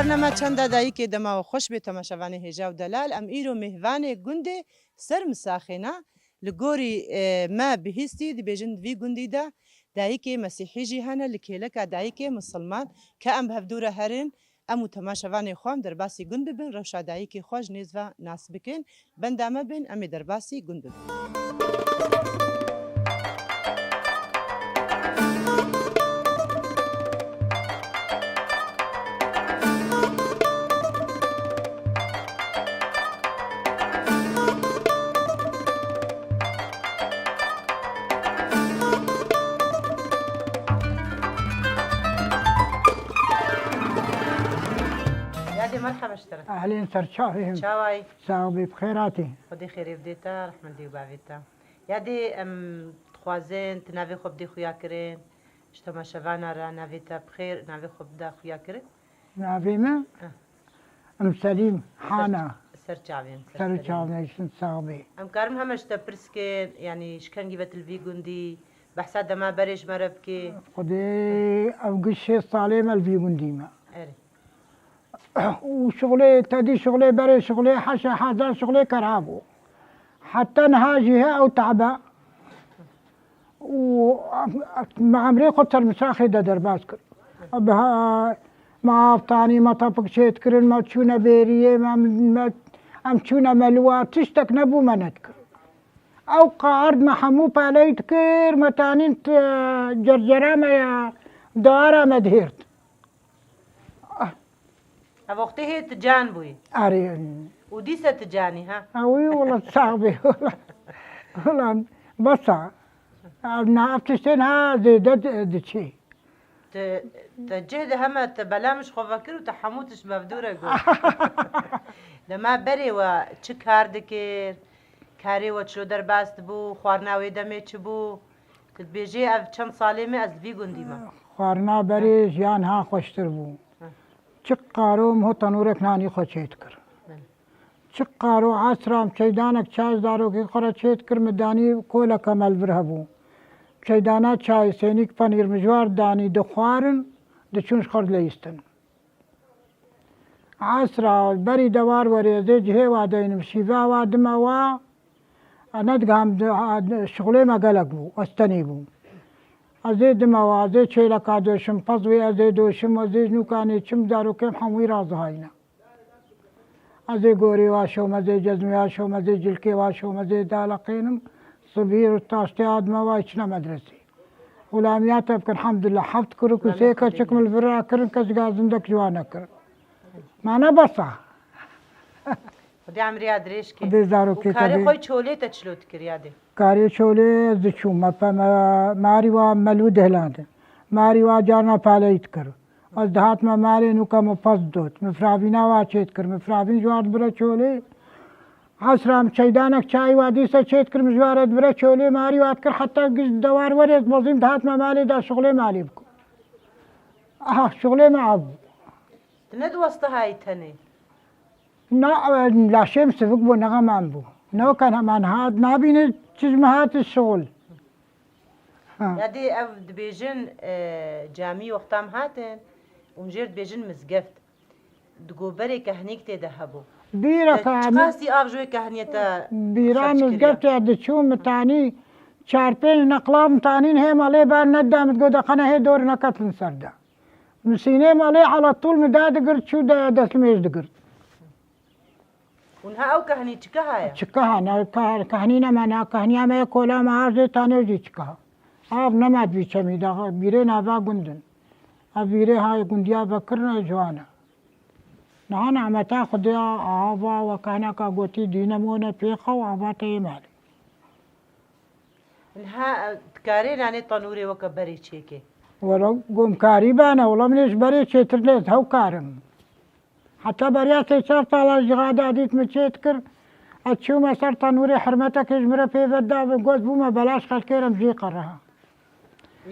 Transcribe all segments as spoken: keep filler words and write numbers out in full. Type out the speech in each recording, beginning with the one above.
Nema çenda dayikê dema we xweş bê temaşevanê hêja û delal. Em îro mêhvanê gundê Ser Misaxê ne. Li gorî, e, me bihîstî dibêjin di vî gundî de dayikê mesîhî jî hene, li kêleka dayikê misilman. Ke em bi hevdû re herin, em û temaşevanê xwe em derbasî gund bibin, rewşa dayikê xwe ji nêz ve nas bikin. Benda me bin, em ê derbasî gund bibin. Yadê, merheba ji te re. Ehlên, serçavê him. Çawayî? Sax bî, bi xêr hatî. Xwedê xêrê bidê te, rehmetê û bavê te. Yadê, em dixwazin tu navê xwe bidê xuya kirin. Ji temaşevana re navê te bi xêr, navê xwe bide xuya kirin. Navê min? Eh. Em Selîm Hana. Ser çavên, ser Ser serê. Çavên, sax bî. Em karin heme ji te pirs kin, yanî ji kengî ve tu li vî gundî, behsa dema berê ji me re bikê. Xwedê ev giş şêst salê me li vî gundî me. Erê. Û şixulê, tedî şixulê, berê şixulê, heşe hezar şixulê kera bû. Heta niha jî he ew tabe. Û me emrê xwe Ser Misaxê de derbas kir. Bi ha-, me av tanî, me tepik çêt kirin, me çûne bêriyê, me, me, em çûne meliwa, tiştek nebû me nedikir. Ew qard me hemû peleyt kir, me tanîn t-, cercera me ya, dara me dihêrt. Ah. Ev wextê hê tu can bûyî. Erê. Û dîse tu canî, ha? Ewî wela sax bî, wela. Wela besa. Ev na, ev tiştên ha zêde di-, diçî. Tu, tu cih de heme tu belam ji xwe vekir û tu hemû tişt mevdû re got. Dema berê we çi kar dikir? Karê we çilo derbas dibû? Xwarina wê demê çi bû? Tu dibêjê ev çend salê me ez li vî gundî me. Xwarina berê jiyan ha xweştir bû. Heh. Çi qaro min ho tenûrek nanî xwe çêt kir. Belê. Çi qaro esra em çeydanek çay zarokê xwe re çêt kir, min danî koleke me li vir hebû. Çeydana çay, sênîk penîr min ji war danî dixwarin, diçûn ji xwe dileyistin. Esra berî dewar werê, ez ê cihê wa deynim, şîva wa dime wa, e, nedigam di-, a, di-, şixulê me gelek bû, ez tenê bûm. Ez ê dime wa, ez ê çêleka doşim, pez wê ez ê doşim, ez ê ji nûkanê çim, zarokêm hemûyî razihayîne. Ez ê gorê wa şom, ez ê cezmê wa şom, ez ê cilkê wa şom, ez ê daleqênim, sibî û taştê adime wa çine medresê. Xulamiyate bikin, hemdulillah, heft kurik û sê keçik min li vir rakirin, kes ga zindek ji wan nekirin. Mane besa. Xwedê emriya dirêj kê. Xwedê zarokê te bê. Û karê xwe çolê te çilo dikir yadê? Karê çolê ez diçûm, me pe-, me, marî wa melû dihlandin. Marî wa carna paleyî dikir. Ez dihatime malê nûka min pez dot. Min firavîna wa çêt kir. Min firavîn ji war dibire çolê. Esra min çeydanek çayî wa dîse çêt kir, min ji ware dibire çolê, marî wa dikir, heta giş dewar werê ez dibezîm, dihatime malê da şixulê malê bikim. Aha, şixulê me ev bû. Tu ne di westihayî tenê? Na, e, laşê min sivik bû, ne xeman bû. Ne weke heman hat, nabîne çi ji min hat şixul. Ha. Ya dê ev dibêjin, e, camî wexta em hatin, û jêr dibêjin mizgeft. Di goberê kehnîk tê de hebû. Bîra Te ka çiqasî av ji wê kehniyê te Bîra xerc kiriye? Mizgeft ya diçû min tanî çar pênc neqlav min tanîn hê malê ber neda min digot, de qene hê dor neketin ser de. Min sînê malê ala tûl min da digirt, çû de destmêj digirt. Û niha ew kehnî çi keha ye? Çi keha, ne keh-, kehnî ne me, ne kehniya me ye, kola me, her zê tanê jî çi keha. Av nema di vî çemî de, bîrê nava gund in. Ev bîrê ha gundiya vekirine ji wan e. Niha nehmeta Xwedê ya ava we kehneka gotî dîne mone pêxa û ava te yê malê. Niha, e, dikarê nanê tenûrê weke berê çêkê? Wela gomkarî bane, wela min ê ji berê çêtir lê ez hew karim. Heta beriya sê çar sala jixada dît min çêt kir. Ez çûme ser tenûrê, hirmetekê ji min re pê ve da, min got bûme belaş xelkê re, em jî qereha.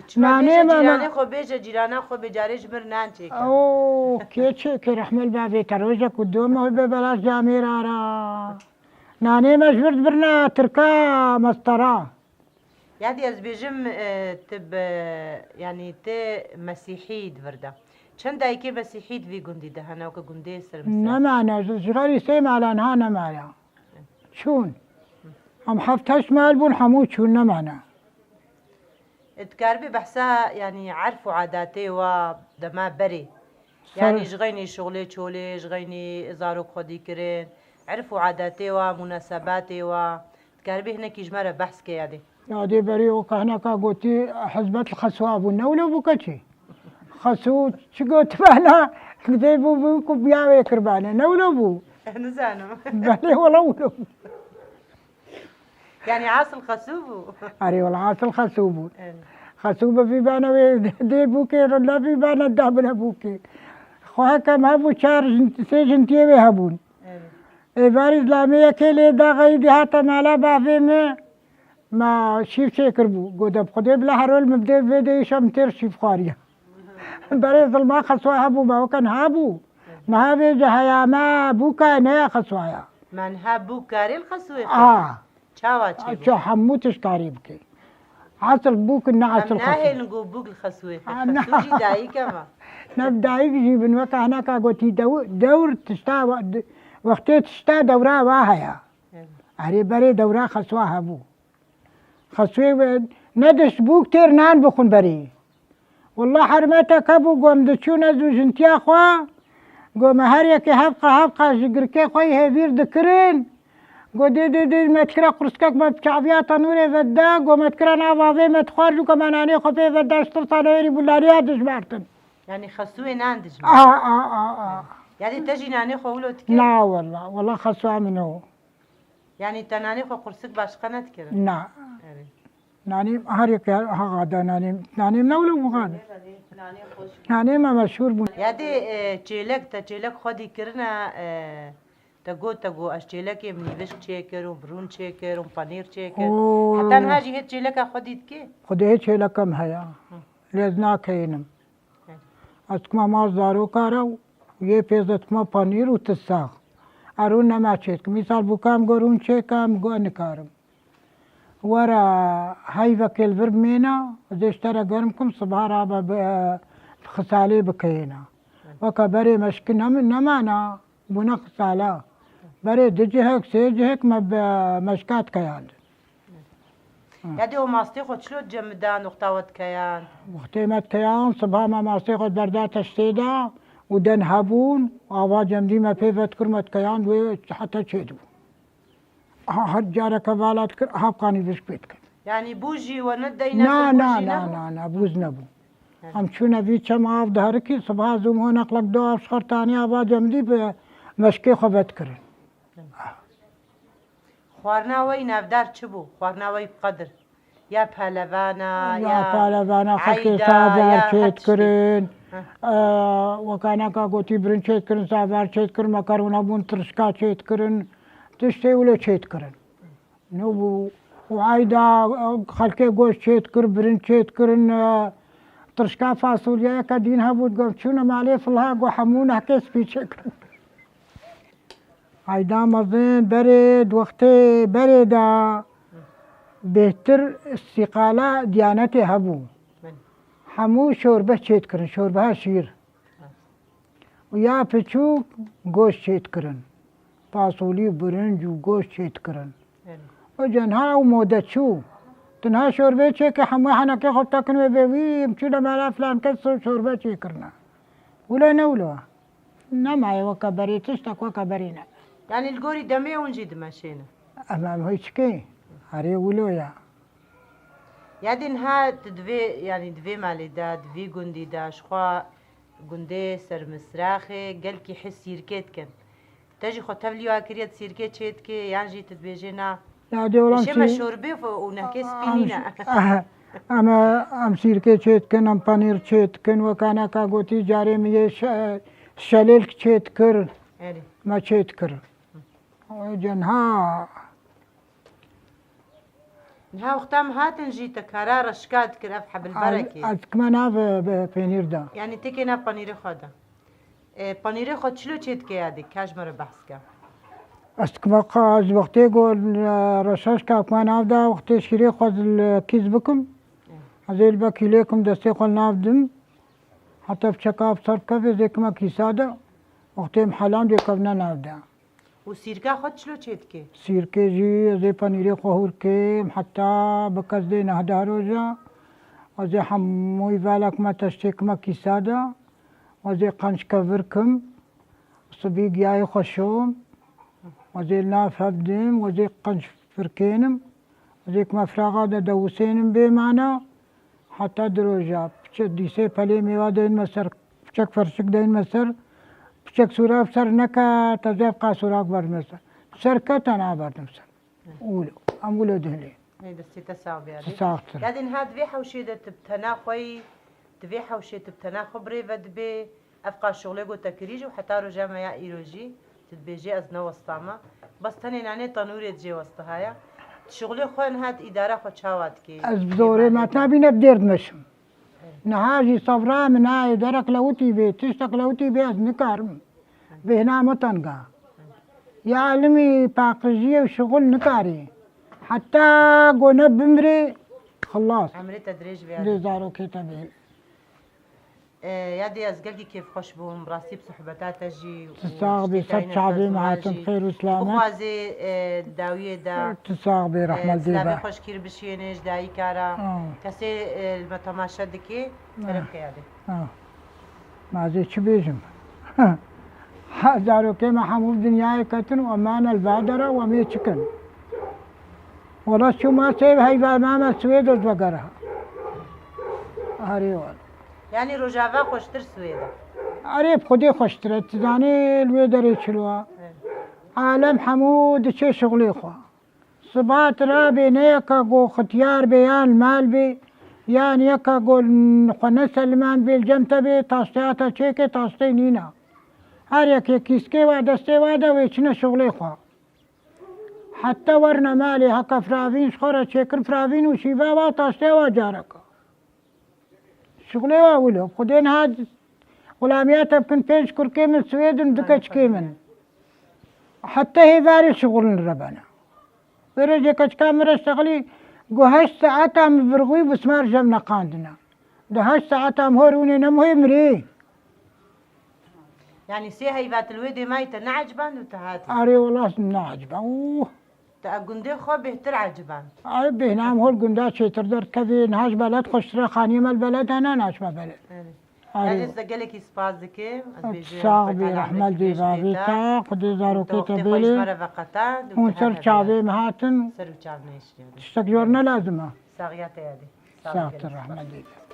Çima Nanê bêje me cîranê xwe, bêje cîrana xwe bê carê ji mir nan çêke. Oo, kê çêke rehmel bavê te rojek û dome wê bê belaş camêr ara. Nanê me ji vir dibirna tirka mestera. Yadî ez bêjim, e, tu bi, yanî tu mesîhî di vir de. Çend dayikê Mesîhî di vî gundî de hene, weke gundê Sermisra? Nemane, ji, ji xerî sê mala niha nemaya. Çûn. Em heft heşt mal bûn, hemû çûn, nemane. E, dikaribî behsa, yanî, erf û adatê wa dema berê. Ser- Yanî, ji xeynî şixulê çolê, ji xeynî zarok xwedî kirin, erf û adatê wa, munasebatê wa, dikaribî hinekî ji me re behs ke yadê. Yadê berê o kahneka gotî, hizmet li Xesûa bû. Ne wilo bû keçî? Xesû çi gotibana, dê bû, bû ku biya wê kirbane. Ne wilo bû? Nizanim. Belê, wela wilo bû. Yanî asıl Xesû bû? Erê, wela asıl Xesû bû. Evet. Xesû bi vî bana wê dê bûkê, ne vî bana dabine bûkê. Xwe hekem hebû, çar jin-, sê jintiyê wê hebûn. Evet. Êvarî zilamê yekê lê daxeyî dê hate mala bavê min. Ma şîv çêkiribû. Got, de bi Xwedê bila herol min bidê vê dê îşa min têr şîv xwariye. Berê zilma Xesûa hebû, ma weke niha bû. Niha vê ji heyama bûka ne ya Xesûa ya. Ma niha bûk karê li Xesûê xwe? A. Çawa çêbû? Ço hemû tişt karî bike. Asıl bûk ne asıl Xesû. Em nahêlin ku bûk li Xesûê xwe. A, na. Xesû jî dayik e ma. Ne dayik jî bin weke hineka gotî dew-, dewr tişta we-, de-, wextê tişta dewra wa heye. Evet. Erê berê dewra Xesûa hebû. Xesûyê we nedişt bûk têr nan bixwin berê. Wela hermetek hebû, gom diçûn ez û jintiya xwe, gom me her yekê hevqa hevqa ji girkê xwe yî hêvîr dikirin. Go dê, dê, dê, me dikira qurskek me bi çaviya tenûrê ve da, go me dikira nav avê me dixwar jû ke me nanê xwe pê ve da, ji tirsa newêrî bû laliya dijbertin. Yanî Xesûyê nan dijmin. A, a, a, a. Yanî te jî nanê xwe wilo dikê? Na wela, wela Xesûa min o. Yanî te nanê xwe qursik başqa nedikirin? Na. Erê. Nanê her yek ha da nanê, nanê ne wilo bixan. Nanê me meşhur bûn. Yadê, e, çêlek, te çêlek xwedî kirine, e, te got, te got, ez çêlekê min nîvişk çêkir û birûn çêkir û panîr çêkir. Oo. Heta niha jî hê çêleka xwedî dikê? Xwedê hê çêleka min heye. Hı. Lê ez nakeyînim. Ez dikima ma zaroka re û yê pêz de dikima panîr û tisax. Ero nema çêdikim. Îsal bûka min got rûn çêke, min got nikarim. Were heyvekê li vir bimêne, ez ê ji te re germ kim, sibaha re be, bi, bi xisalê bikeyêne. Weke berê meşkî nem-, nemana, bûne xisala. Berê du cihek, sê cihek me bi meşka dikeyandin. Yadê o mastê xwe çilo cem dan wexta we dikeyan? Wextê me dikeyan, siba me mastê xwe berda teştê de û den hebûn, ava cemdî me pê ve dikir me dikeyan wê heta çêdibû. Aha, her careke vala dikir, aha qanî vişk pê dikir. Yanî bûz jî we nedeyne? Na, na, na, na, na, bûz nebû. He. Em çûne vî çem av diherikî, siba zûm ho neqlek do av şixertanî ava cemdî bi meşkê xwe vedikirin. Xwarina we yî navdar çi bû? Xwarina we yî bi qedir. Ya pelevana, ya, ya pelevana, xelkê saver çêdikirin. Heh. E, weka neka gotî birin çêdikirin, saver çêdikirin, mekarona bûn, tirşka çêdikirin. Tiştê wilo çêdikirin. Nû bû. Û ayda, e, xelkê goşt çêdikir, birin çêdikirin, e, tirşka fasulye yeke dîn hebû, digot çûne malê filha, got hemû nehkê spî çêkirin. Ayda mezin berê, di wextê berê de bêhtir îstîqala diyanetê hebû. Belê. Hemû şorbe çêdikirin, şorbeha şîr. Û ya piçûk goşt çêdikirin. Fasolî, birinc û goşt çêdikirin. Belê. Û cenha û mode çû. Tinha şorbe çêke hemû henekê xwe tekin wê bê wî, em çûne mala filan kes şorbe çêkirine. Wilo ne wilo. Nemaye weke berê, tiştek weke berê ne. Yanî li gorî demê hûn jî dimeşêne? Em, em hîçkê. Erê wilo ya. Ya dê niha tu di vê, yanî di vê malê de, di vê gundî de, ji xwe gundê Sermisraxê gelkî hê sîrkê dikin. Te jî xwe tevlî wa kiriye, tu sîrkê çê dikê, yan jî tu dibêjê na? Ya dê olam Şê me sî-, şorbê û nehkê spî nîne. Em, em sîrkê çê dikin, em panîr çê dikin, weka neka gotî carê min yê şe-, şelêlk çê dikir, Erê. me çê dikir. Cenha. Niha wexta em hatin jî te kara reşka dikir ev hebilberekê. Ez dikime nav, e, be-, pênîr de. Yanî têkê nav panîrê xwe de. E, panîrê xwe çilo çê dike yadê? Ka ji me re behs ke. Ez dikime qa-, ez wextê ku, e, reşeşka dikime nav de, wextê şîrê xwe li kîs bikim. E. Ez ê li be kîlê kim, destê xwe li nav dim. Heta piçeka bi ser kevê zêkime kîsa de, wextê em helan dê kevne nav de. Û sîrka xwe çilo çê dikê? Sîrkê jî ez ê penîrê xwe hûr kêm, heta bi kes dê neh deh roja. Ez ê hemûyî velek me teştêkime kîsa de. Ez ê qenc kevir kim. Sibî giyayê xwe şom. Ez ê li nav hev dim, ez ê qenc firkênim. Ez ê kime firaxa de dewisênim bê mana. Heta di roja, piçek dîsê pelê mêva deyinme ser, piçek ferşik deyinme ser, piçek sûra ser neket, ez ê evqa sûrak berdime ser. Ser kete naberdim ser. Wilo, em wilo dihilê. Ê, destê te sax be, yadê. Saxtir. Yadê niha di vê hewşê de tu bi tena xwe yî, di vê hewşê tu bi tena xwe bi rê ve dibê, ev qas şixulê ku te kirî jî û heta roja me ya îro jî, tu dibêjê ez newestame. Bes tenê nanê tenûrê dijê westihaya. Tu şixulê xwe niha tu îdara xwe çawa dikê? Ez bi zorê me tena bîne bi dêr dimeşim. Niha jî sebra min nayê, derek lewitî bê, tiştek lewitî bê, ez nikarim. Bêhna me teng e. Ya elimî paqijiyê û şixul nikarî. Heta ku ne bimrê, xilas. Emrê te dirêj be, yadê. Lê zarokê te bê. E, yadê ez gelkî kêfxweş bûm, rastî bi sohbeta te jî û tiştê te hîne ser ziman jî. Tu sax bî, ser çavê me hatin, xêr û selamet. Bixwazê, e, di dawiyê de, tu sax bî, e, rehmet dê silavê be. Xweş kîr bişiyêne ji dayika re. Ha. Kesê, e, li me temaşe dikê, kerem ke yadê. Ha. Ma ez ê çi bêjim? Ha, zarokê me hemû bi dinyayê ketin û em mane li va dera û em ê çi kin? Wela çûma sêv heyva mame Swêd ez vegera. Arê wela. Yanî Rojava xweştir Swêd e? Arê bi Xwedê xweştir e. Tu zanî li wê derê çilo e. Evet. Alem hemû diçe şixulê xwe. Sibat rabê ne yeka ku xitiyar bê yan mal bê, yan yeka ku xwe neseliman bê, li cem te bê, taşteya te çêke, taştê nîna. Her yekê kîskê wa destê wa de wê çine şixulê xwe. Heta werine malê heke firavîn ji xwe re çêkin firavîn û şîva wa taşteya wa careke. Şixulê wa wilo. Xwedê niha xulamiya te bikin pênc kurkê min Swêd in, du keçikê min. Heta hêvarê şixulin re bene. Wê rojê keçika min re şexilî, got heşt saeta min virxwî bismar jev neqandine. Di heşt saeta min hor hûnê nemuhê mirê. Yanî sê heyva tu li wê dê mayî te neeciband û tu hatî? Arê wela neeciba. Ûh! Te gundê xwe bêhtir eciband. Ay, bêhna em hol gunda çêtir derkevê, niha ji beled xweştir e, xaniyê me li beled hene, naçme beled. Erê. Erê. Yanî ez te gelekî spas dikim. Ez bêjim, sax bî, rehmet dê bavê te, Xwedê zarokê te bêlê. Hûn ser çavê me hatin. Ser û çav nehiştiye. Tiştek jor ne lazim e. Saxiya te yadê. Saxtir, rehmet dê te.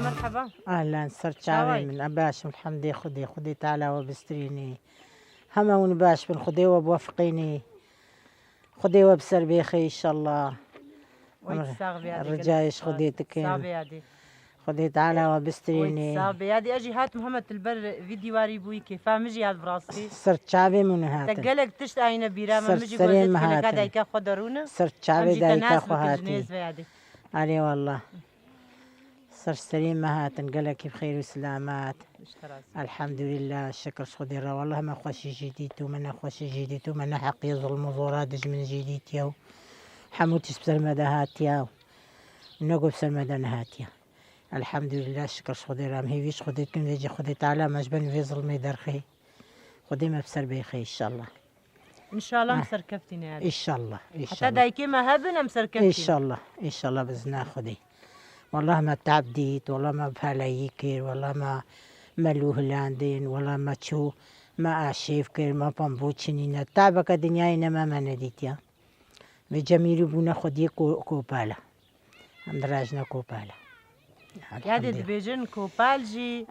Merhaba. Ahlan, ser çavê min. Çawa yî? Baş im, elhamdê Xwedê. Xwedê Teala we bistirînî. Heme hûn baş bin, Xwedê we biwefiqînî. Xwedê we bi ser bêxê, înşallah. Wey, tu sax bî, yadê. Ricayê ji Xwedê dikim. Sax bî, yadê. Xwedê Teala we bistirînî. Wey, tu sax bî, yadê. Ez jî hatim heme tu li ber vî dîwarî bûyî, kêfa min jî ya bi rastî. Ser çavê min hatin. Te gelek tişt ayne bîra me, min jî got, tu ji kêleka dayika xwe derûne. Ser çavê dayika xwe hatî. Erê wallah. Ser serê me hatin, gelekî bi xêr û silamet. Elhamdulillah, şikir ji Xwedê re. Wallah me xweşî jî dît û me nexweşî jî dît û me neheqiyê zulm û zora dijmin jî dîtiye û hemû tişt bi ser me de hatiye û ne ku bi ser me de nehatiye. Elhamdulillah, şikir ji Xwedê re. Em hêvî ji Xwedê dikin, vê jî Xwedê Teala me ji bin vê zilmê derxê. Xwedê me bi ser bêxê, înşallah. Înşallah em serkeftî ne. Înşallah, înşallah. Heta dayikê me hebin em serkeftî ne. Înşallah, înşallah bi izna Xwedê. Wallah me te'b dît, wallah me bi heleyî kir, wallah me, me lû hilandin, wallah me çû, me aşêv kir, me pembû çinîne. Te'beke dinyayê ne me, me nedîtiye. Vê Cemîlî bûne xwediyê ko-, kopal e. Em dirajne kopal e. Yadê dibêjin kopal jî,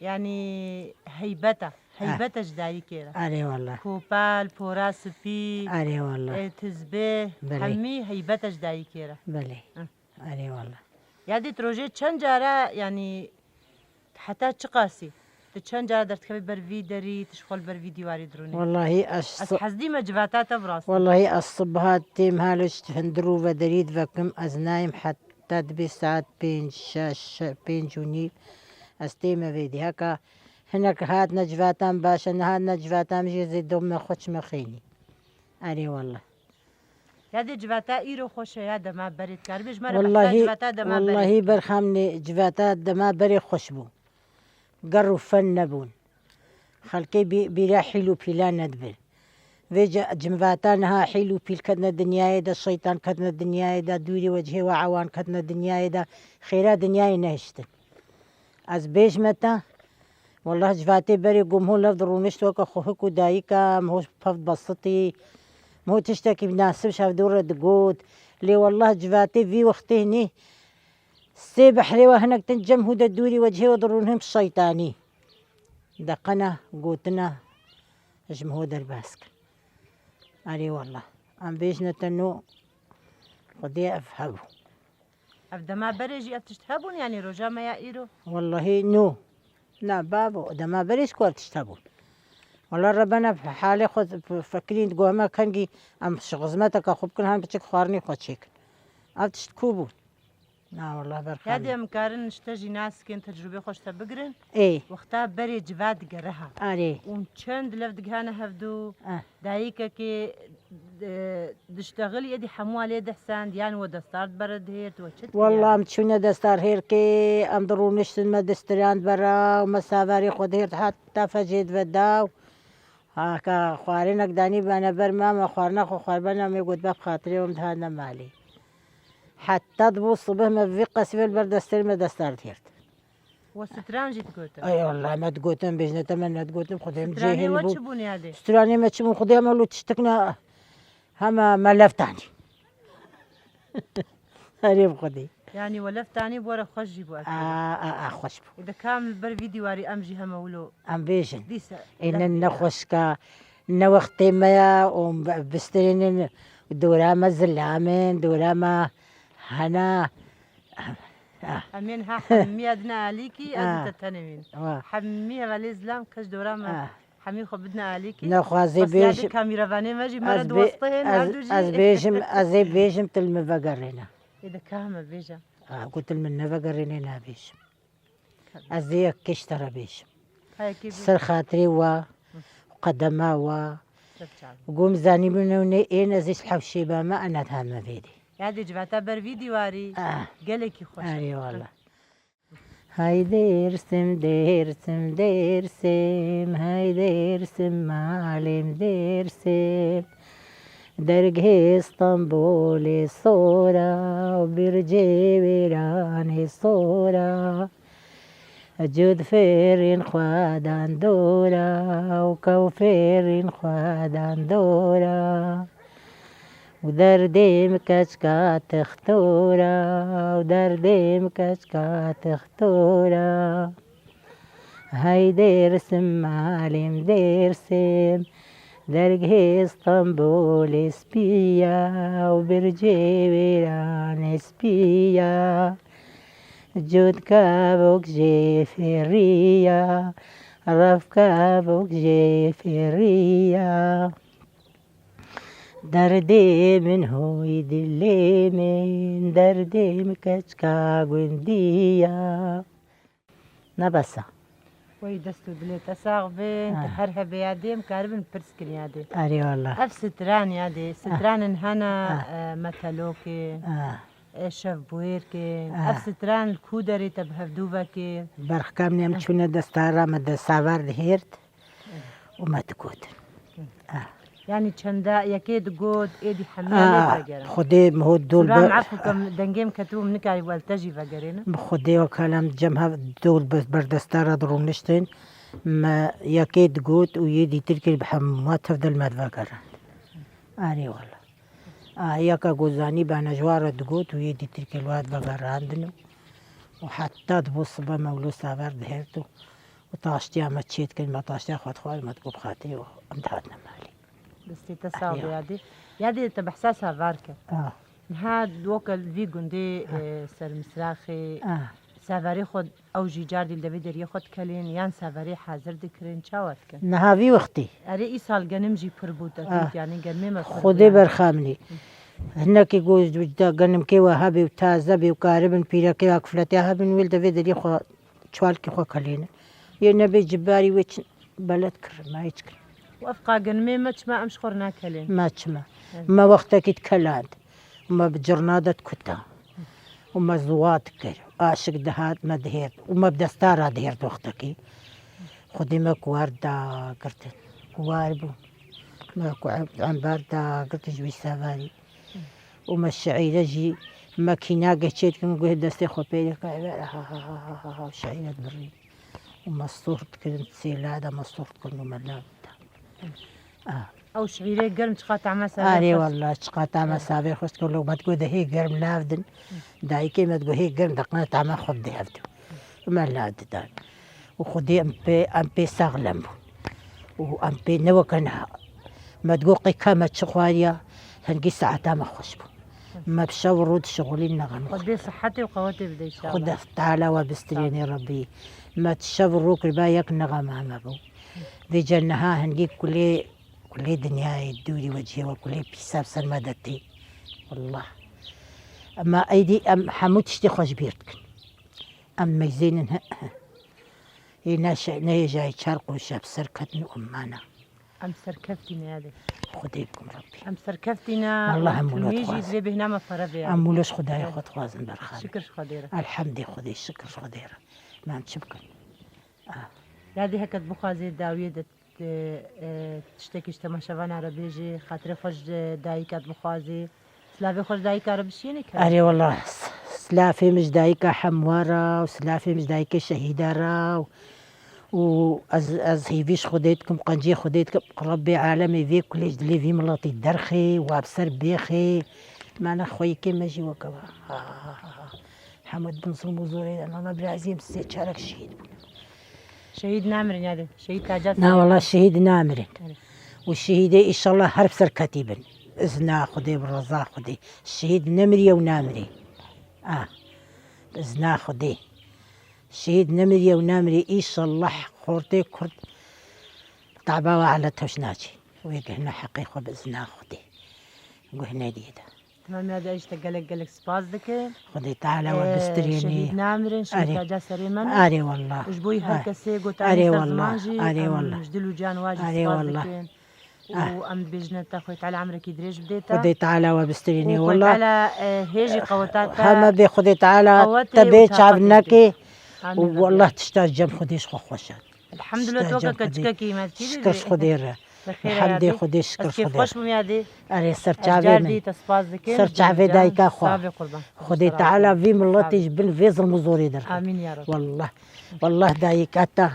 yanî heybet e. Heybet e ji dayikê re. Erê wallah. Kopal, pora spî, erê wallah, e, tizbê, belê, hemî heybet e ji dayikê re. Belê. Erê wallah. Yadê tu rojê çend cara, yanî heta çiqasî Tu çend cara derdikevî ber vî derî, tu ji xwe li ber vî dîwarî dirûnî? Wallahî ez Ez hez dîme civata te bi rastî. Wallahî ez sibha têm halo ji hundir û vederî divekim, ez nayêm heta dibê saet pênc, şeş, pênc û nîv ez têm evê dî. Heka hinek hatine civata min baş e, nehatine civata min jî zê dome xwe çime xênî. Erê wallah. Ya dê civata îro xweş e ya dema berê, dikarî bêjî me re behsa civata dema berê. Wallahî berxamnê civata dema berê xweş bû. Ger û fen nebûn. Xelkê bî-, bîra hîl û pîla nedibin. Vê ce-, civata niha hîl û pîl ketine dinyayê de, şeytan ketine dinyayê de, dûrî wecihê we ewan ketine dinyayê de, xêra dinyayê nehiştin. Ez bêjme te, wallah civatê berê ku min ho lev dirûnişt weke xwe hik û dayika, min ho pev dibesitî, min ho tiştekî bi nasib ji hevdû re digot. Lê wallah civatê vî wextê hinî sê behrê we hinek din cem hû de dûrî wecihê we dirûnin bi şeytanî. De qena gotina ji min ho derbas kin. Erê wallah. Em bêjine te no Xwedê ev hebû. Ev dema berê jî ev tişt hebûn, yanî roja me ya îro? Wallahî no. Na babo, dema berê jî ku ev tişt hebûn. Wala rebena halê xwe f-, fekirîn digo hema kengî em ji xizmeteke xwe bikin, han biçik xwarinê xwe çêkin. Ev tişt ku bûn? Na wala berxan. Ya dê em karin ji te jî nas bikin, tecrûbê xwe ji te bigirin. Ê. Wexta berê civa digere ha. Arê. Û çend lev digihane hevdû. Ah. Dayikekê, e, diştexilî êdî hemû alê dihsend, yan we destar dibere dihêrt, we çi dikir? Walla em çûne destar hêrkê, em dirûniştin me distiran bera û me saverê xwe dihêrt heta fecê dive daw. Ha, ka xwarinek danî bene ber me, me xwarina xwe xwar bene, me got, "Bab xatirê em dihatine malê." Heta dibû sibih me vî qesî ve li ber destê me destar dihêrt. We stran jî digotin? Ay Allah, me digotin, bêjne te me nedigotin, Xwedê em cêhil bû. Stranê we çi bûn yadê? Stranê me çi bûn, Xwedê em lo tiştik ne, hema me lev tanî. Herê bi Xwedê. Yanî we lev tanî bi we re xweş jî bû, ez A, a, a, xweş bû. Ê de kam li ber vî dîwarî em jî hema wilo. Em bêjin. Dîsa. Ê ne, ne xweşka, ne wextê me ya û em bi-, bistirînin dora me zilam in, dora me hena. Ah. Em ên ha hemiya dine alîkî, ez û Ah. te tenê wîn. Wa. Hemî hevalê zilam keş dora me. Ah. Hemî xwe bidine alîkî. Nexwazê Bes ya bêj-, de kamîrevanê me jî me re ez bê-, diwestihên ez, hevdu jî. Ez bêjim, ez ê bêjim tu li min vegerêne. Ê de ka me bêje. Ah, ku tu li min nevegerêne nabêjim. Ez ê yek kişt te re bêjim. Hayekî bê. Ser xatirê wa, qedema wa. Ser çavê. Gom zanîbûne û ne ên ez ê hewşê bame, ena dihame vêdê. Ya dê civata ber vî dîwarî. Ah. Gelekî xweş. Erê wala. Hay Dêrsim, Dêrsim, Dêrsim, hay Dêrsim, malêm Dêrsim. Dergehê Stenbolê sor a û bircê wêranê sor a. Cud fêrîn xwedan dor a û kew fêrîn xwedan dor a. û derdê min keçka tixtor a, û derdê min keçka tixtor a. Hey Dêrsim, malê min Dêrsim, dergehê Stenbolê spî ya û bircê wêranê spî ya. Cût kevok jê fêrî ya, rev kevok jê fêrî ya. Derdê min hoy dilê min, derdê min keçka gundî ya. Ne bes e. Wey dest û dilê te sax bin, tu Ah. her hebê yadê em karibin pirs kin yadê. Erê wala. Ev stran yadê, stranên hene, Ah. e, metelokê, Ah. e, şevbûyêrkê. Ah. Ev stran li ku derê te bi hevdû vekê? Berxkam nêm Ah. çûne destara me de savar dihêrt. û me digotin. Ah. Yanî çenda yekê digot, êdî hemiya lê Ah, vegerin. Xwedê min hot dol Sûra be- min efû ke dengê min ketibû, min nikarî wel te jî vegerênim. Bi Xwedê wek hala em cem hev dol be- berdesta re dirûniştin. Me yekê digot û yê dîtirkê bi hema tev de li me divegerand. Arê wala. Ah, yeka ku zanî bana ji wan re digot û yê dîtirkê li wan divegerandin û, û heta dibû sibe me wilo saver dihêrt û Û taştiya me çê dikin, me taştiya xwe dixwarin, me digot bi xatirê we em dihatin malê. Destê te sax be yadê. Yadê te behsa savar kir. Ah. Niha weke li vî gundê, Ah. e, Sermisraxê, Ah. Severê xwe ew jî cardî li devê deriyê xwe dikelên yan severê hazir dikirin, çawa dikin? Niha vî wextî. Erê, îsal genim jî pir bû, te Ah. dît, yanî genimê me pir bû Xwedê yani. Berxamnî. Hinekî ku da genimkê we hebê û taze bê û karibin pîrekê ya kifletiya hebin, wê li devê deriyê xwe çuwalkê xwe kelênin. Yê nebê cibarî wê çin beled kirin, ma hiç kirin. Û ev qa genimê me çima em ji xwe re nakelên? Me çima. Evet. Me wextekî dikeland. Me bi cirna de dikuta. Û me ziwa dikir. Aşik dihat me dihêrt. Û me bi desta re dihêrt wextekî. Xwedê me kuwar dagirtin. Kuwar bû. Me ku em-, embar dagirtin ji wî sevarî. Û me şeîre jî me kînageh çê dikin, guhê destê xwe pê dike, ha, ha, ha, ha, ha, şeîre dibirî. Û me sor dikirin, sêla de me sor dikirin û me lav dida. Ah. Ew şeîrê germ çiqa tama savê Arê xweş. Wallah, çiqa tama savê xweş dikin. Lo me digot de hê germ lav din. Dayikê me digot hê germ deqine tama xwe bidê hevdu. Û me lav didan. Û Xwedê em pê, em pê saxlem bûn. Û em pê ne weke niha. Me digot qey ka me çi xwariya, hingî saeta me xweş bû. Me bi şev û roj dişixulîn nexem. Xwedê sihetê û qewetê bide înşallah. Xwedê Teala we bistirênê Rebî. Me di şev û roj kiriba yek nexema me bû. Vêca niha hingî kulê, kulê dinyayê dûrî we cihê we kulê pîsa bi ser me de tê. Wallah. Ema eydî em hemû tiştê xwe ji bîr dikin. Em meyzênin he. Ê ne şe-, ne hêjayî çar qoşa bi ser ketin û em mana. Em serkeftî ne yadê. Xwedê bikim Rebbî. Em serkeftî ne. Wallah em wilo dixwazin. Divê bêhna me pere bê yadê. Em wilo ji Xwedayê xwe dixwazin berxan. Şikir ji Xwedê re. Elhemdê Xwedê, şikir ji Xwedê re. Me em çi bikin? Ah. Yadê heke tu bixwazê dawiyê de Tê, e, tiştekî ji temaşevana re bêjê, xatirê xwe ji dayika dibixwazê. Silavê xwe ji dayika re bişînê kerem. Erê wela, s-, silafê min ji dayika hemwa re û silafê min ji dayikê şehîda re û ez, ez hêvî ji Xwedê dikim, qencî Xwedê dikim, Rebbê alemê vê kulê ji dilê vî miletî derxê, wa bi ser bêxê. Mane xweyikê me jî weke we. Ha, ha, ha, ha. Hemû di bin zilm û zorê de. Mama birazî em sê çarek şehîd bûn. Şehîd namirin yadê. Şehîd taca Na, wala şehîd namirin. Erê. Û şehîdê îşallah her bi serketî bin. Izna Xwedê, bi reza Xwedê. Şehîd nemiriye û namirê. Ah. Bi izna Xwedê. Şehîd nemiriye û namirê, îşallah xortê Kurd taba we ehle tewş naçê. Wê gihne heqê xwe bi izna Xwedê. Guh nedî de. Tamam ya, de işte gelek gelek spas dikim. Xwedê Teala we Ee, bistirênî. Şehîd namirin, şehîd Arê. Taca serê me ne. Arê wallah. Ji bo her Arê. Kesê gotanî Arê ser wallah. Ziman jî, Arê em wallah. Ji dil û can wa jî Arê spas wallah. Dikin. Ah. Û em dibêjine te Xwedê Teala emrekî dirêj bidê te. Xwedê Teala we bistirînî Û Xwedê wallah. Teala, e, hêjî qeweta te. Heme bê Xwedê Teala qewetê te û bê çav taxatê nekê. Amîn. Û wallah tişta cem Xwedê ji xwe xweş e. Elhamdulillah, Şikir tu weke Xwedê. Keçikekî me dikî Şikir dî. Xwedê re. Bi xêr Elhamdê hayatî. Xwedê, şikir Ez kêf Xwedê. Xweş bûm yadî. Erê, serçavê min. Te spas dikim. Serçavê dayika xwe. Savê qurban. Xwedê Teala vî miletî ji bin vê zilm û zorê derxe. Amîn ya Rabbi. Wallah. Wallah dayika te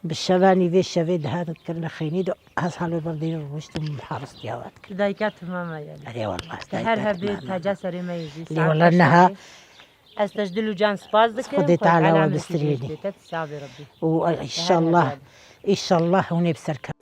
bi şevanî vê şevê dihat kirine xeynî de ez halê bir dîr rûştim haristiya we dikim. Dayika tu mama yani. Erê wallah. Te her hebê taca serê me yê jî. Lê wallah niha. Ez te ji dil û can spas dikim. Xwedê Teala we bistirînî. Te savê Rebbî. Û, e, înşallah, înşallah hûn ê bi ser kevin.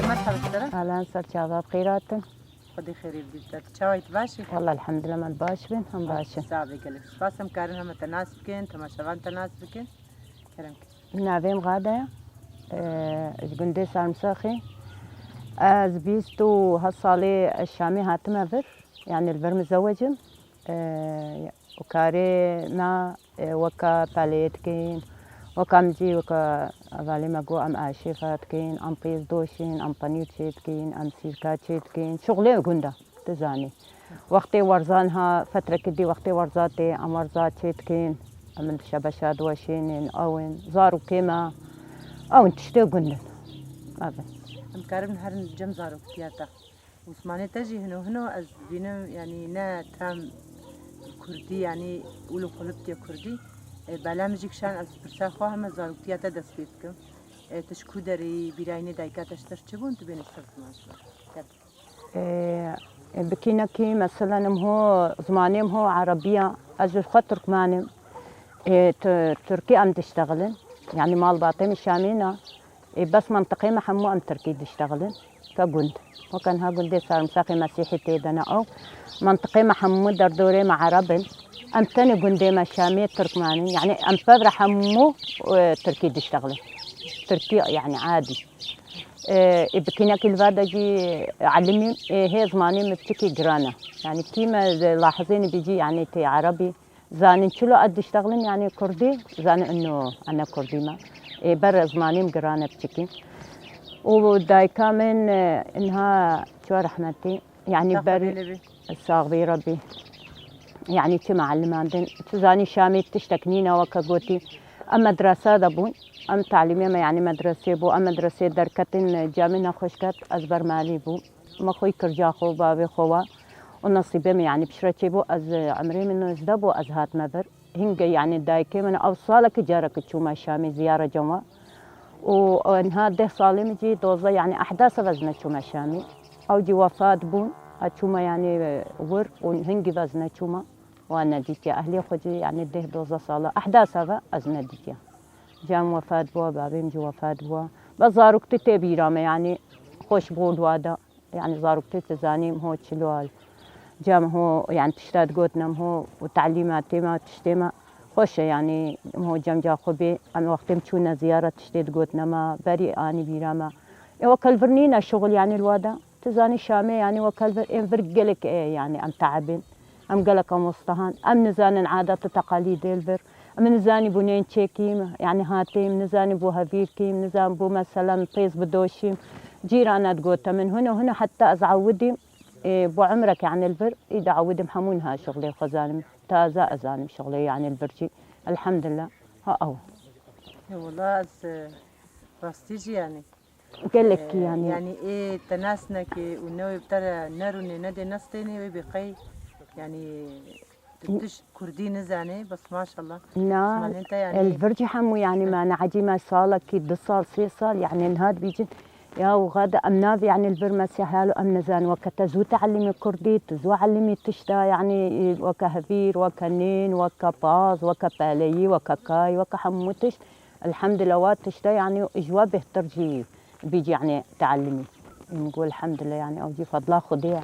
Merhaba, sera. Ahlan, ser çava, bi xêr hatin. Xwedê xêrê bidî te. Tu çawa yî, tu baş î? Wallah, elhamdulillah, me baş bin, him baş in. Sağ be gelek. Spas, em karin heme te nas bikin, temaşevan te nas bikin. Kerem ke. Navê min Xade ye. Ee, ji gundê Sarmsaxê. Ez bîst û heft salê ez Şamê hatime vir. Yani li vir mizewecim. Ee, û karê me, e, weka pelê dikin, weka min jî weka hevalê me got, em aşêfa dikin, em pêz doşin, em penîr çê dikin, em sîrka çê dikin. Şuxulê gunda, tu zanî. Wextê werzan ha, fetrekî dî wextê werza tê, em werza çê dikin. Em li şebeşa diweşênin, ew in, zarokê me, ew in tiştê gund in. Ev in. Em karin herin cem zarokiya te. Osmanê te jî hino hino ez dibînim, yanî ne tam kurdî, yanî ûl û xuliptiye kurdî, E, Bela min jî kişand, ez pirsa xwe heme zaroktiya te dest pê dikim. E, tu ji ku derê yî, bîrayînê dayika te ji te re çi bûn, tu bênî ser ziman ji min? Te- E, e, Bikînekî, meselen, em ho, zimanê em ho erebî ya, ez ji xwe Tirkman im. E, tu-, Tirkî em diştexilin. Yanî malbatê min Şamê ne. Ê, bes mentiqê me hemû em tirkî diştexilin. Ke gund. Weke niha gundê sarımsaqê mesîhî tê de ne ew. Mentiqê me hemû derdorê me ereb in. Em tenê gundê me Şamê Tirkman in. Yanî em pevre hemû, e, tirkî diştexilin. Tirkî, yanî, adî. E, ê, bikînekî li va de jî elimî, e, hê zimanê min piçikî giran e. Yanî kî me lahizê nibî jî, yanî tê erebî. Zanin çilo ez diştexlim, yanî kurdî, zanin ino ene kurdî me. Ê, ber zimanîm giran e piçikî. Û dayika min, e, inha ço rehmetî, yanî Sax ber olê bi. Sax bî Rebî. Yanî çi mealimandin, tu zanî Şamê tiştek nîne weke gotî. Em medresa de bûn, em talîmê me yanî medresê bû, em medresê derketin, e, camê nexweş ket, ez ber malî bû. Me xwî kirca xwe, bavê xwe wa. Û nesîbê min, yanî piştre çêbû, ez, e, emrê min nozdeh bû, ez hatime vir. Hingê, yanî dayikê min ew salekî careke çûme Şamê ziyara cem wa. Û, e, niha deh salê min jî doze, yanî ehdeh sal ez neçûme Şamê. Ew jî wefat bûn, ez çûme, yanî, e, wir û hingî ve ez neçûme. Wan nedîtiye. Ehlê xwe jî, yanî deh doze sala, ehdeh sal ve ez nedîtiye. Cem wefat bû, babêm jî wefat bû. Be zarokti tê bîra me, yanî xweş bû li wa de. Yanî zarokti tu zanî, em ho çilo al. Cem ho, yanî tişta digotin em ho û talîmatê me, tiştê me xweş e, yanî em ho cem ca xwe bê. Em wextê em çûne ziyara tiştê digotin me, berî anî bîra me. Ê weke li vir nîne şixul, yanî li wa de. Tu zanî Şamê, yanî weke li vir, ên vir gelek e, yanî em teebin. Em gelek em wistehan. Em nizanin adet û teqalîdê li vir. Em nizanî bû nên çêkîm, yanî hatîm, nizanî bû hevîrkîm, nizan bû meselen pêz bidoşîm. Cîrana digote min, hino, hino heta ez ewidîm, ê, bû emrek, yanî li vir, î de ewidîm hemû niha şixulê xwe zanim. Taze ez zanim şixulê, yanî li vir jî. Elhamdulillah. Ha ew. Ya wela ez, e, rastî jî yanî. Gelekî, e, yanî. Yanî ê te nas neke û ne wê bi te re nerûnê, ne dê nestênê, wê bê qey, yanî tu tişt kurdî nizanê, bes maşallah. Na, zimanên te, yanî, el vir jî hemû, yanî, me ne ecî me salekî, du sal, sê sal, yanî, niha dibîjin, ya û xade em nav, yanî, li vir mesîhal û em nizan, weke te zû teelîmî kurdî, tu zû elîmî tişta, yanî, weke hevîr, weke nên, weke paz, weke peleyî, weke kay, weke hemû tişt. Elhamdulillah, wa tişta, yanî, ji wa bêhtir jî bî, yanî, teelîmî. Min got, elhamdulillah, yanî, ew jî fedla Xwedê ye.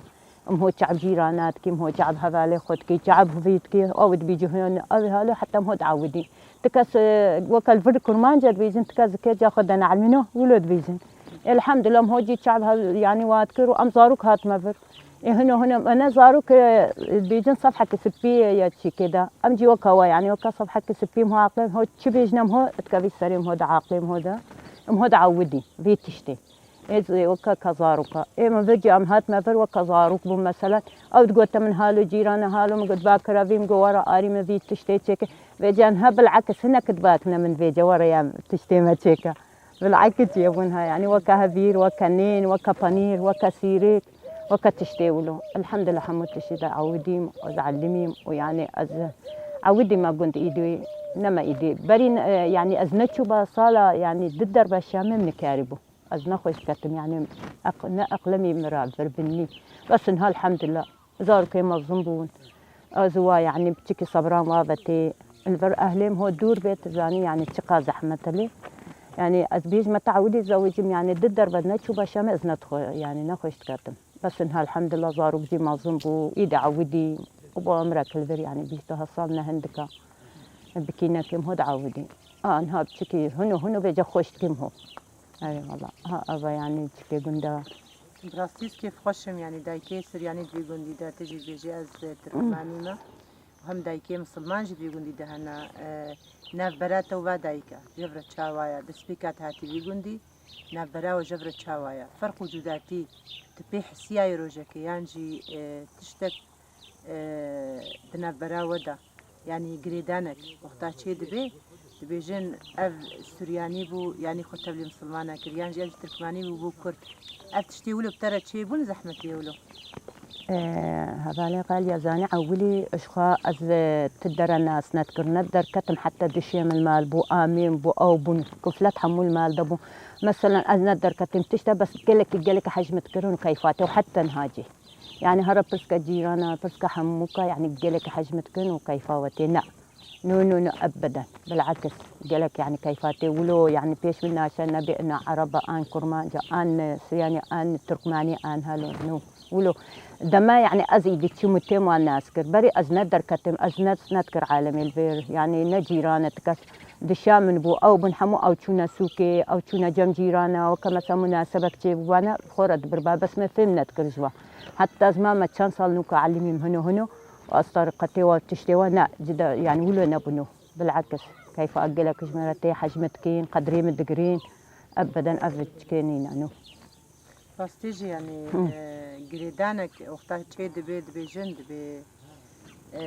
Em ho çav cîrana dikî, em ho çav hevalê xwe dikî, çav vî dikî, ew dibî cihên, ew halo heta em ho diewidî. Ti kes, e, weke li vir kurmanca dibîjin, ti kes dikê ca xwe de neelmîno, wilo dibîjin. Elhamdulillah, em ho cî çav hev-, yanî, wa dikir û em zarok hatime vir. Ê hino hino, me ne zarok, e, dibêjin sefheke spî ye çîkê de. Em jî weka we, yanî weka sefheke spî em ho aqlê, em ho çi bêjin em ho, dikevî serê em ho de aqlê em ho de. Em ho de ewidî, vî tiştê. Ê, weka ka zaroka. Ê, min vir cî em hatime vir weka zarok bûn meselen. Ew digote min halo cîrane halo, min got ba kiravî, min got were arî min vî tiştê çêke. Vê can he bilakis hinek dibakine min vê ce were ya tiştê me çêke. Bilakis çi ye bûn ha, yanî weke hevîr, weke nên, weke panîr, weke sîrêk, weke tiştê wilo. Elhamdulillah hemû tiştî de ewidîm, ez elimîm û yanî ez ewidî me gund îdî, ne me îdî. Berî, e, yanî ez neçûba sala, yanî di derbeşiya me min nikarî bû. Ez nexweş ketim, yanî eq-, ne eqlemî min re vir binî. Bes niha elhamdulillah. Zarokê mezin bûn. Ez wa, yanî, piçikî sebran wa ve tê. Li vir ehlê min ho dûr bê, tu zanî, yanî, çiqa zehmet e lê. Yanî, ez bêjime te ewilî zewicim, yanî, di derve neçûba Şamê ez nedixwe-, yanî, nexweş diketim. Bes niha elhamdulillah zarok jî mezin bû, î de ewidî. Û bo emrek li vir, yanî, bîst û heft sal ne hindika. Bikînekê min ho de ewidî. A, niha piçikî hino hino vêce xweş dikîm ho. Eyvallah. Ha, eva, yanî, çikê gunda. Bi rastî ez kêfxweş im, yanî dayikê Suryanî di vî gundî de, tu jî dibêjî ez, e, Tirkmanî me. Hem dayikê misilman jî di vî gundî de hene. E, navbera te û va dayika, jevre çawa ye? Destpêka te hatî vî gundî, navbera we jevre çawa ye? Ferq û cudatî tu pê hisiyayî rojekê yan jî, e, tiştek e, di navbera we de, yanî girêdanek wexta çê dibe, dibêjin ev Suryanî bû, yanî xwe tevlî misilmana kir, yan jî ev jî Tirkmanî bû, bû Kurd. Ev tiştê wilo bi te re çêbûn, zehmetî ye wilo? Ee, hevalê xaliya zanî ewilî ji xwe ez, e, ti dere nas nedkir, ne derketim heta dişê min mal bû, amîn bû, ew bûn, kuflet hemû li mal de bû. Meselen ez ne derketim tişta, bes gelekî, gelekî hej min dikirin û keyfa tê û heta niha jî. Yani here pirska cîrana, pirska hemûka, yani gelekî hej min dikin û keyfa we tê. Ne. No, no, no, ebeden. Bilakis, gelek, yani, keyfa tê. Wilo, yani, pêş min naşe nebê, ina Ereba, an Kurmanca, an Siryanî, an Turkmanî, an halo, no. Wilo, dema, yani, ez îdî çim û têm wan nas kir. Berê ez ne derketim, ez ne, nedkir alemê li vêr. Yani, ne cîran e, ti kes dişa min bû, ew bin hemû ew çûne sûkê, ew çûne cem cîrana, weke mesela munasebek çêbûbane, xwe re dibirba, bes me fêm nedikir ji wan. Heta ez ma me çend sal nûka elimîm hino hino, û ez tariqetê wa tiştê wa ne, cida, yani wilo nebûno. Bilakis, keyfa gelek ji me re tê, hej min dikîn, qedrê min digirîn. Ebeden ev çikê nîne, no. Rastî jî, yanî, Hı. e, girêdanek wexta çê dibê, dibêjin, dibê, e,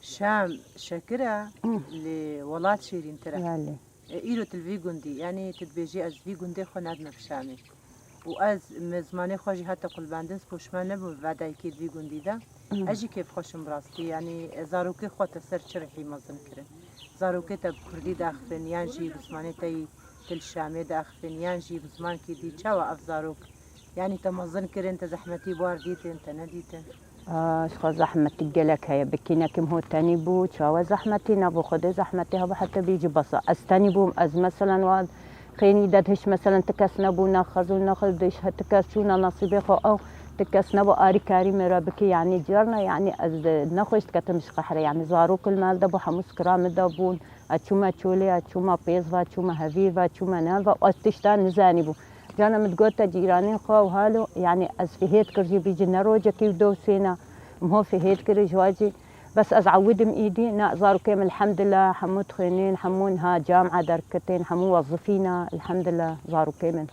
Şam şekir e, Hı. lê welat şêrîntir e. Belê. E, îro tu li vî gundî, yanî tu dibêjî ez vî gundê xwe nadime bi Şamê. Û ez, min zimanê xwe jî heta qulbandin, ez poşman nebûm va dayikê di vî gundî de. Hı. Ez jî kêfxweş im bi rastî. Yanî, e, zarokê xwe te ser çi rihî mezin kirin? Zarokê te bi kurdî diaxivin, yan jî bi zimanê te yî tu li Şamê diaxivin, yan jî bi zimankî dî? Çawa ev zarok, yanî, te mezin kirin, te zehmetî bi war dîtin, te nedîtin? Aa, ji xwe zehmetî gelek heye. Bikînekî min ho tenî bû, çawa zehmetî nebû, Xwedê zehmetî hebû, heta bî jî bes e. Ez tenî bûm, ez meselen wa xênî de dihişt, meselen ti kes nebû, ne xezû, ne xwe diş, ti kes çûne nesîbê xwe ew, ti kes nebû arîkarî min re bikî, yanî carna, yanî ez nexweş diketim ji qehre, yanî zarok li mal de bû, hemû skira min de bûn, ez çûme çolê, ez çûme pêz ve, çûme hevîr ve, çûme nan ve, ez tişta nizanî bû. Cana min digote cîranên xwe û halo, yanî ez fihêt kir jî bî jî ne rojekî û do sêna, min ho fihêt kir ji wa jî. Bes ez ewidim îdî, na zarokê min elhemdulillah hemû dixwînin, hemû niha camia derketin, hemû wezifîna, elhemdulillah zarokê min.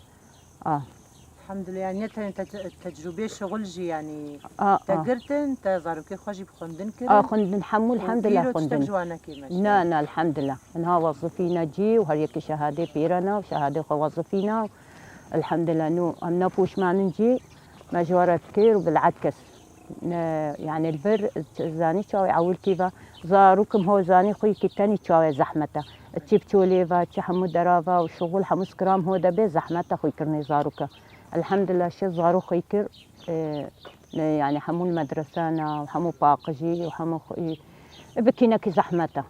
A. Elhemdulillah, yanî ne tenê te-, tecrûbê şixul jî, yanî A, te a. girtin, te zarokê xwe jî bi xwendin kirin. A, xwendin, hemû Û elhemdulillah îro tiştek xwendin. ji wan nekê me Na, jî. na, elhemdulillah. Niha wezifîne cî û her yekî şehadê pêre ne û şehadê xwe wezifîne û elhemdulillah nû em ne poşman in cî, me ji we re dikir û bilakis. Ne, yani li vir zanî çawa ewilkî ve zarok im ho zanî xwe yekî tenî çawa zehmet e. Çi bi çolê ve, çi hemû dera ve û şixul hemû skira min ho de bê zehmet e xwîkirinê zaroka. Elhemdulillah şêst zarok xwîkir, e, e, yani hemû li medrese ne û hemû paqijî û hemû xwî-, e, bikînekî zehmet e.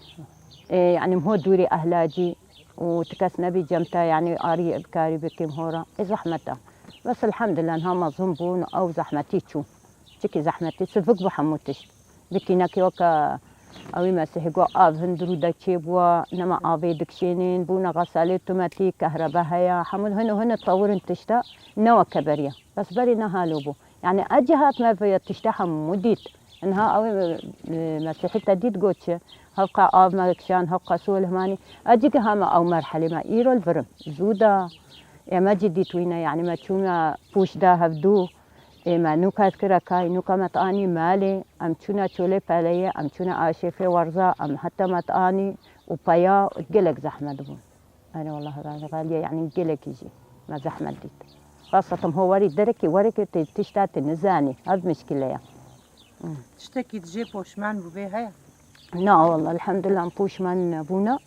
E, yani min ho dûrî ehla cî û ti kes nebî cem te, yani arî bikarî bikî min ho re. E, zehmet e. Bes elhemdulillah niha mezin bûn û ew zehmetî çû. Çikî zehmetî sivik bû hemû tişt. Bikînekî weke ewî mesihî got av hin dirû de çêbûwa, nema avê dikişênên, bûne xesalê tumetî, kehrebe heye, hemû hino hino tewirên tişta ne weke beriya. Bes berî ne halo bû. Yani ez cî hatime vê tişta hemû dît. Niha ewê, e, mesihî te dît got çi? Hewqa av me kişan, hewqa sol himanî. Ez cî gihame ew merhelê me îro li vir im. Zû da. Ê me cî dît wîne, yani me çûme pûş da hevdû. Ê me nûka ez kire kay, nûka me anî malê, em çûne çolê peleyê, em çûne aşêfê werza, em heta me anî û peya gelek zehmet bûn. Erê, wela hevalê xaliye, yanî gelekî jî me zehmet dît. Xaseten ho werî derekî, werekê tê tişta tê nizanî, ev mişkile ye. Tiştekî tu jê poşman bûbê heye? Na, wela, elhemdulillah, em poşman nebûne.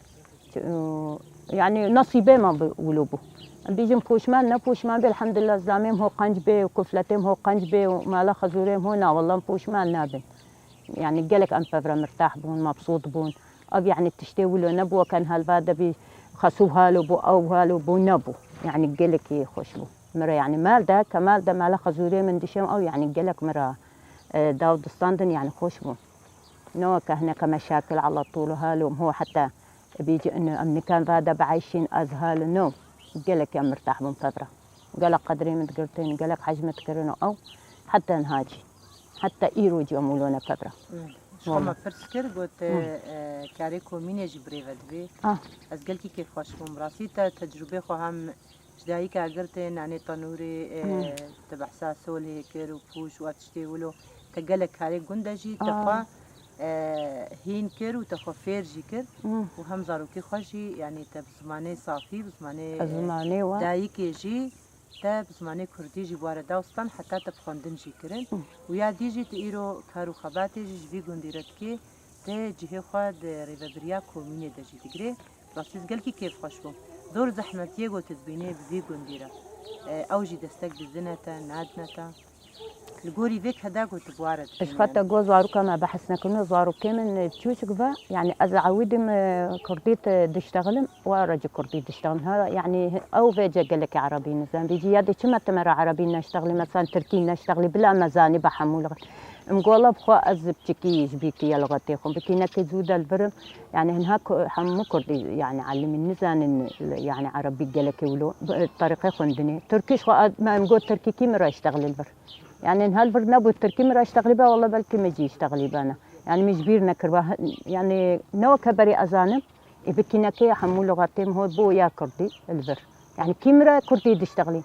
Ç-, yani, nesîbê me bi wilo bû. Em bêjin poşman, ne poşman bê, elhemdulillah, zilamê min ho qenc bê û kufletê min ho qenc bê û mala xezûrê min ho, na, wela, em poşman nabin. Yani, gelek em pevre mirtah bûn, mebsût bûn. Ev, yani, tiştê wilo nebû, weke niha li va de bî xesû halo bû, ew halo bû, nebû. Yani, gelekî xweş bû. Min re, yani, mal de, ke mal de, mala xezûrê min dişêm ew, yani, gelek min re, e, daw distandin, yani, xweş bû. Ne weke hineke meşakil ala tûl û halo, ho heta bêjî ino em nikan va de bieyşîn ez halo, no. Gelek em mirtah bûn pevra. Gelek qedrê min digirtin, gelek hej min dikirin û ew heta niha cî. Heta îro cî em wilo ne pevra. Ji xwe me pirs kir, got, e, karê komînê jî birê ve dibê. Ah. Ez gelkî kêfxweş bûm. Rastî te tecrûbê xwe hem Ji dayika girtê nanê tenûrê, e, Hmm. te behsa solê kir û pûş û ev tiştê wilo. Te gelek karê gund de jî te Aa. xwe, e, hîn kir û te xwe fêr jî kir. Hmm. Û hem zarokê xwe jî, yanî te bi zimanê safî, bi zimanê, e, Zimanê wa. dayikê jî, Te bi zimanê kurdî jî ware da stan, heta te bi xwendin jî kirin. Û ya dî jî tu îro kar û xebatê jî ji vî gundî re dikî, tu cihê xwe di rêvebiriya komînê de jî digirê. Rastî ez gelkî kêfxweş bûm. Zor zehmetiyê ku tu dibînê bi vî gundî re. E, ew jî destek didine te, nadine te. Li gorî vê keda ku tu bi wa re dibînî. Ji xwe te got zaroka me behs nekirine, zarokê min çûçik ve, yanî ez ewî dîm, e, kurdî te diştexlim, wa re jî kurdî diştexlim. Ha, yanî ew vêce gelekî erebî nizan. Vêcî ya de çima te me re erebî neştexlî, mesela tirkî neştexlî, bila me zanî be hemû lixet. Em gola bi xwe ez piçikî ji bîkiye lixetê xwe. Bikî nekê zû de li vir im. Yanî hinha ku-, hemû kurdî, yanî elimî nizanin, yanî erebî gelekê wilo. Bi, terîqê xwendinê. Tirkî ji xwe, me em got tirkî kî min re iştexlî li vir. Yanî niha li vir nebû tirkî min re iştexlî be, wele belkî min jî îştexlî bena. Yanî min ji bîr nekiriba. Yanî ne weke berê ez zanim, ê bikînekê hemû lixetê min hot bû ya kurdî li vir. Yanî kî min re kurdî diştexlî.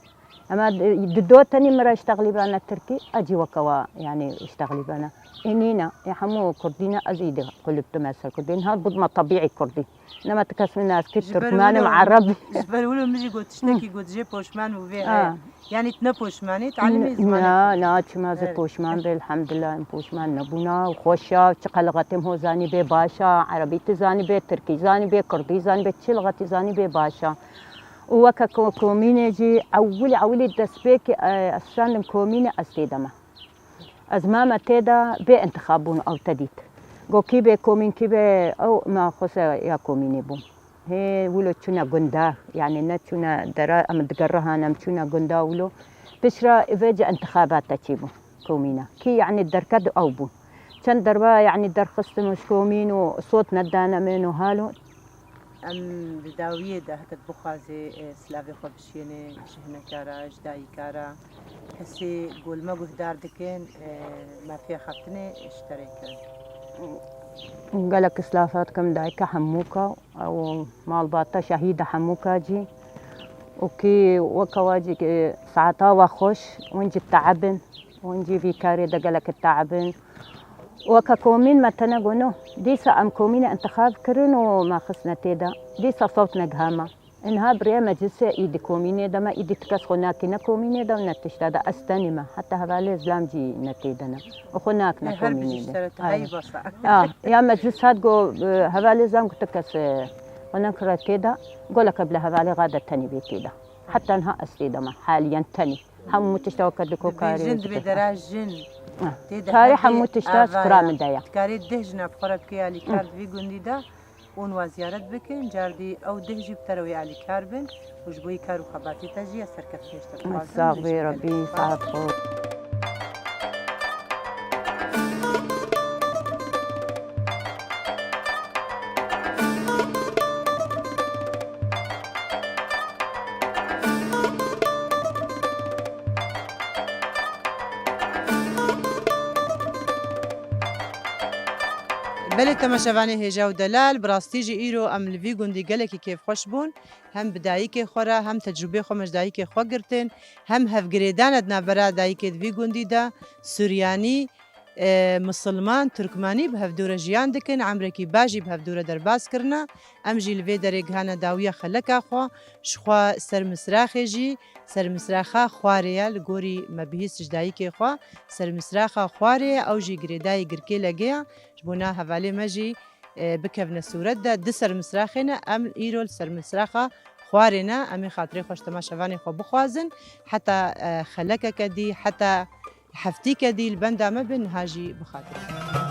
Ema di, di do tenî min re iştexlî bena tirkî, ez jî weke wa, yanî îştexlî bena. Ê nîne, ê hemû kurdî ne, ez îdî quliptime ser kurdî. Niha bûdime tebîî kurdî. Nema ti kes min nas kir, Ji ber Tirkmen im, wilo, Ereb. Ji ber wilo min jî got tiştekî got jê poşman bû vê Ha. heye. Yanî tu ne poşman î, tu elimî zimanê Na, kurdî. Na, çima ez Evet. poşman be, elhamdulillah, em poşman nebûna, û xweş a, çi qe lixetê min ho zanî bê baş a, erebî tu zanî bê, tirkî zanî bê, kurdî zanî bê, çi lixetî zanî bê baş a. Û weke ko-, komînê jî, ewilî, ewilî destpêkê, e, ez şandim komînê, ez tê de me. Ez mame tê de bê intixab bûn ew te dît. Go kî bê komîn, kî bê ew, me xwese ya komînê bûm. Hê wilo çûne gunda, yanî ne çûne dera, em digerihan em çûne gunda wilo. Piştre vêce intixabata çêbû komîna. Kî yanî derket ew bûn. Çend derba yanî derxistin û ji komîn û sot nedane min û halo. Em di dawiyê de heke tu bixwazê, e, silavê xwe bişînê ji hineka re, ji dayika re, kesê ku li me guhdar dikin, e, mafiya xaftinê ji te re kirin. Gelek silafa dikim dayika hemûka û malbata şehîda hemûka jî. Û kî weke wa jî, e, saeta wa xweş, hûn jî teeb in, hûn jî vî karê de gelek teeb in. Weke komîn me tene got, no. Dîsa em komînê intixab kirin û me xistine tê de. Dîsa sewt negiha me. Niha bi rêya meclisê îdî komînê de me, îdî ti kes xwe nakîne komînê de û ne tişta de. Ez tenî me. Heta hevalê zilam jî ne tê de ne. Û xwe nakine Ê, her bijî komînê ji de. te re tu Aynen. heyî basa. Ah, ya meclis hat got, e, hevalê zilam got ti kes, e, xwe nakire tê de. Goleke bila hevalê xwe de tenî bê tê de. Heta niha ez tê de me. Haliyen tenî. Hemû tişta weke di Dibê kokarê jin, dibê dike. dera jin. Ah. Tê de Tarî her dê hemû tişta ava ji kura ya. min de ye. Dikarê deh jina bi xwe re bikê alîkar di vî gundî de, û hûn wa ziyaret bikin, cardî ew deh jî bi te re wê alîkar bin û ji bo yî kar û xebatê te jî ez serkeftinê ji te dixwazim. Sax bê, Rebî saet xwe. Belê temaşevanê hêja û delal, bi rastî jî îro em li vî gundî gelekî kêfxweş bûn. Hem bi dayikê xwe re, hem tecrûbê xwe me ji dayikê xwe girtin, hem hevgirêdana di navbera dayikê di vî gundî de, Suryanî, e, Misilman, Turkmanî bi hevdû re jiyan dikin, emrekî baş jî bi hevdû re derbas kirine. Em jî li vê derê gihane dawiya xeleka xwe, ji xwe ser misraxê jî, ser misraxa xwarê ye, li gorî me bihîst ji dayikê xwe, ser misraxa xwarê ye, ew jî girêdayî girkê legê ye, ji bona hevalê me jî, e, bikevine sûret de. Di ser misraxê ne, em îro li ser misraxa xwarê ne, em ê xatirê xwe ji temaşevanê xwe bixwazin, heta, e, xelekeke dî, heta heftîke dî li benda me bin, niha jî bixatirê.